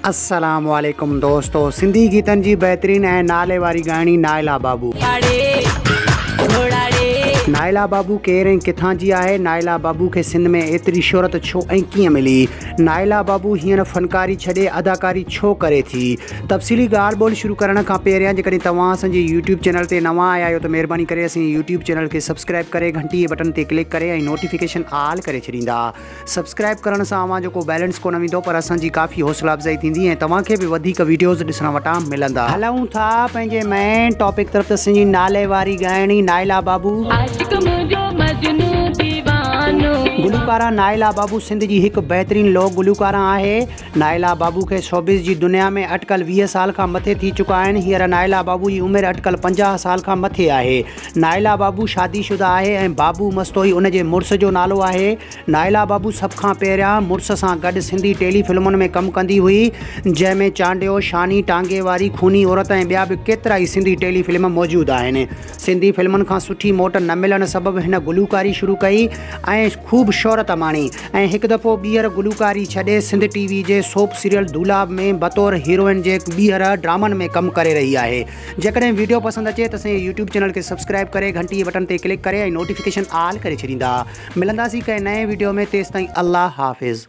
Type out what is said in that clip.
السلام عليڪم دوستو سنڌي گيتن جي بهترين ۽ نالي واري ڳائڻي نائلا بابو. نائلا بابو ڪير ۽ ڪٿان جي آهي؟ نائلا بابو کي سنڌ ۾ ايتري شهرت ڇو ۽ ڪيئن ملي؟ نائلا بابو هينئر فنڪاري ڇڏي اداڪاري ڇو ڪري ٿي؟ تفصيلي ڳالهه ٻولهه شروع ڪرڻ کان پهريان جيڪڏهن توهان اسان جي يوٽيوب چينل تي نوان آيا آهيو ته مهرباني ڪري اسان جي يوٽيوب چينل کي سبسڪرائب ڪري گهنٽي جي بٽن تي ڪلڪ ڪري ۽ نوٽيفڪيشن آل ڪري ڇڏيندا. سبسڪرائب ڪرڻ سان اوهان جو ڪو بيلنس ڪونه ويندو پر اسان جي ڪافي حوصلا افزائي ٿيندي ۽ توهان کي به وڌيڪ ويڊيوز ڏسڻ وٽان ملندا. هلون ٿا پنهنجي مين ٽاپڪ طرف ته سنڌي نالي واري ڳائڻي نائلا بابو. عاشق منهنجو مجنون ديوانو. گلوڪارا نائلا بابو سنڌ جي هڪ بهترين لوڪ گلوڪارا آهي. نائلا بابو کي شوبز جي دنيا ۾ اٽڪل 20 سال کان مٿي ٿي چڪا آهن. هينئر نائلا بابو جي عمر اٽڪل 50 سال کان مٿي آهي. نائلا بابو شادي شده آهي ۽ بابو مستوئي ان جي مڙس جو نالو آهي. نائلا بابو سڀ کان پهريان مڙس سان گڏ سنڌي ٽيلي فلمن ۾ ڪم ڪندي هئي، جنهن ۾ چانڊيو، شاني، ٽانگي واري، خوني عورت ۽ ٻيا به ڪيترائي سنڌي ٽيلي فلم موجود آهن. سنڌي فلمن کان سٺي موٽ نه ملڻ سبب هن گلوڪاري شروع ڪئي ۽ خوب شهرت ماڻي ۽ هڪ دفعو ٻيهر گلوڪاري ڇڏي سنڌ ٽي وي جي سوپ سيريل دولاب ۾ بطور هيروئن جي ٻيهر ڊرامن ۾ ڪم ڪري رهي آهي. جيڪڏهن ويڊيو پسند اچي ته اسان جي يوٽيوب چينل کي سبسڪرائب ڪري گهنٽي جي بٽن تي ڪلڪ ڪري ۽ نوٽيفڪيشن آل ڪري ڇڏيندا. ملنداسين ڪنهن نئين ويڊيو ۾ تيستائين الله حافظ.